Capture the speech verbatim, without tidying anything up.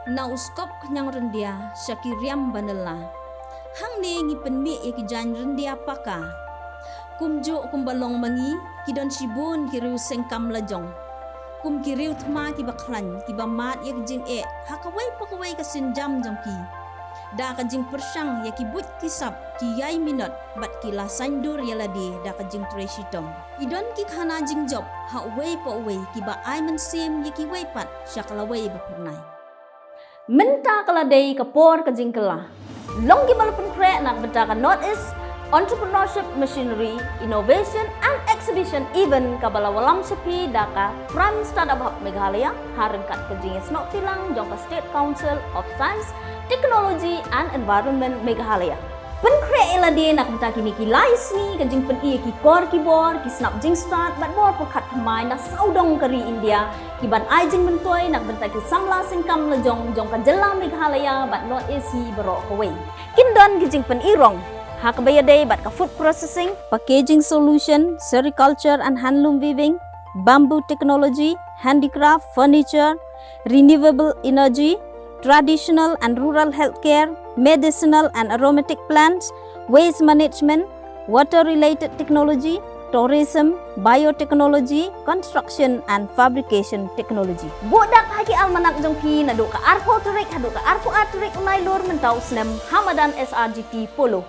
Na u skop khñiang ryndia sha ki riam ba nylla. Hangne ngi pynmih ïa ki jaiñ ryndia paka. Kumjuh kumba long ma ngi, ki don shibun ki riew seng kam lajong. Kum ki riew thma kiba khlaiñ, kiba mad ïa ka jingeh ha kawei pa kawei ka sienjam jong ki. Da ka jingpyrshang ïa ki buit ki sap, ki ïai minot bad ki la saiñdur ïa lade da ka jingtrei shitom. Ki don ki khana jingjop ha uwei pa uwei kiba ai mynsiem ïa kiwei pat sha ka lawei ba phyrnai. Mynta ka la dei ka por ka jingkylla. Long kiba la pynkhreh na ka bynta ka North East Entrepreneurship Machinery, Innovation and Exhibition Event kaba la wallam sha phi da ka Prime Startup Hub Meghalaya, ha ryngkat ka jingïasnoh phi lang jong ka State Council of Science, Technology and Environment Meghalaya. Pynkhreh ïa lade na ka bynta kine ki lai sngi ka jingpyni ïa ki kor ki bor, ki snap jingstad bad bor pyrkhat thymmai na sawdong ka ri India, kiban ai jingmyntoi na ka bynta ki samla seng kam lajong jong ka jylla Meghalaya bad North East hi baroh kawei. Kin don ki jingpyni rong ha kaba ïadei bad ka food processing, packaging solution, sericulture and handloom weaving, bamboo technology, handicraft, furniture, renewable energy, traditional and rural healthcare, medicinal and aromatic plants, waste management, water related technology, tourism, biotechnology, construction and fabrication technology. Buh dak ha ki almanak jong phi naduh ka arphew tarik haduh ka arphew ar tarik u Nailur mynta u snem ha madan S R G T Polo.